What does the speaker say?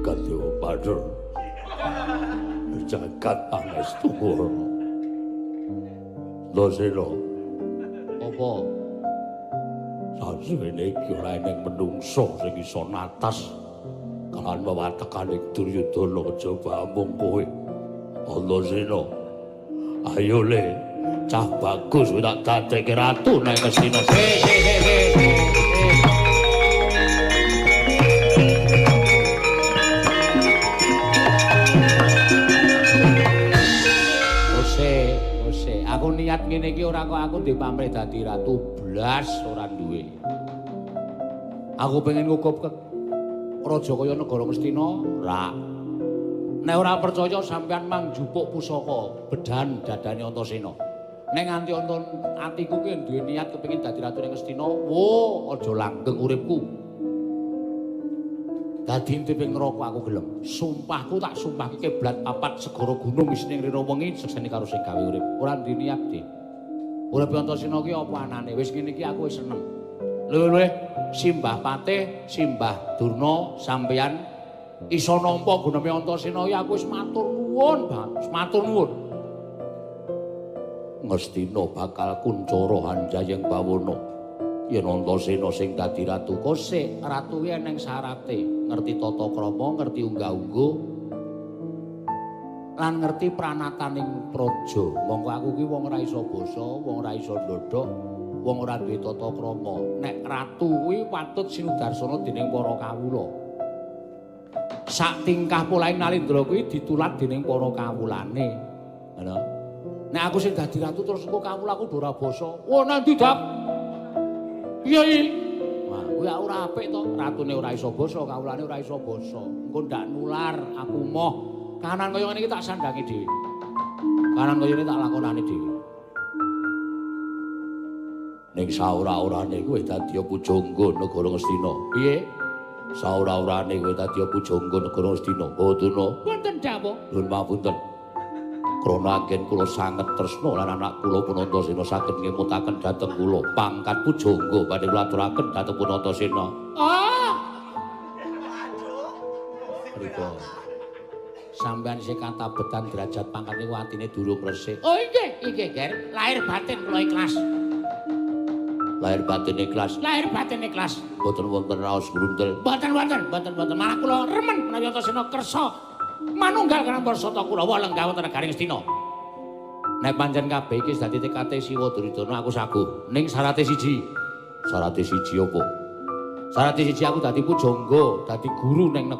Jagat Dewa Bathara. Jagat pangestu kula. Antasena. Apa? Sasuwene iki ora eneng menungsa sing iso natas kalawan wewatekane Duryudana kejaba amung kowe. Antasena. Ayo le, cah bagus kowe tak dadekke ratu nang Ngastina. Ose, aku niat ngene iki ora kok aku ndek pamrih dadi ratu blas ora duwe. Aku pengen ngukup ke raja kaya negara Ngastina, ora. Nek ora percaya sampean mang njupuk pusaka bedan dadane Antasena. Nek nganti atiku ki duwe niat kepengin dadi ratu ning Ngastina, wo aja langgeng uripku. Dadi intiping neraka aku gelem. Sumpahku tak sumpahke kiblat papat segara gunung isine rina wengi sekseni karo sing gawe urip. Ora duwe niat, Dik. Urip Antasena ki apa anane? Wis ngene iki aku wis seneng. Luwih-luwih Simbah Patih, Simbah Durna sampeyan iso nampa guneme Antasena iki aku wis matur nuwun banget, wis matur nuwun. Ngastina bakal kuncara hanjayeng bawana. Yen Antasena sing dadi ratu kosek, ratu kuwi eneng syarate, ngerti tata krama, ngerti unggah-ungguh, lan ngerti pranataning praja. Mongko aku ki wong ora iso basa, wong ora iso ndodhok, wong ora duwe tata krama. Nek ratu kuwi patut sinudarsana dening para kawula. Sak tingkah polahing Nalindra kuwi ditulat dening para kawulane. Ngono. Nek aku sing dadi ratu terus engko kawulaku do ora basa. Wah, nanti dap. Piye iki? Wah, kuwi ora apik to. Ratune ora iso basa, kawulane ora iso basa. Engko ndak nular, aku moh. Kahanan kaya ngene iki tak sandangi dhewe. Kahanan kaya ngene tak lakonane dhewe. Ning saora-orane kowe dadi pujangga negara Ngastina. Piye? Saora-orane kowe dadi pujangga negara Ngastina. Oh, Durna. Wonten dawuh. Nuwun pangapunten. Krana anggen kula sanget tresna lan anak kula pun Antasena saged ngemutaken dhateng kula pangkat pujangga badhe kula aturaken dhateng pun Antasena. Ah. Pripun? Sampeyan sing katabetan derajat pangkat niku atine durung resik. Oh inggih, inggih, Ger. Lahir batin kula ikhlas. Lahir batin ikhlas. Lahir batin ikhlas. Mboten wonten raos grundel. Mboten wonten, mboten wonten. Malah kula remen menawi Antasena kersa manunggal karo Sata Kurawa lenggah wonten negari Ngastina. Nek pancen kabeh iki dadi tekate Siwa Duryudana aku saguh. Ning syarate siji. Syarate siji apa? Syarate siji aku dadi pujangga, dadi guru ning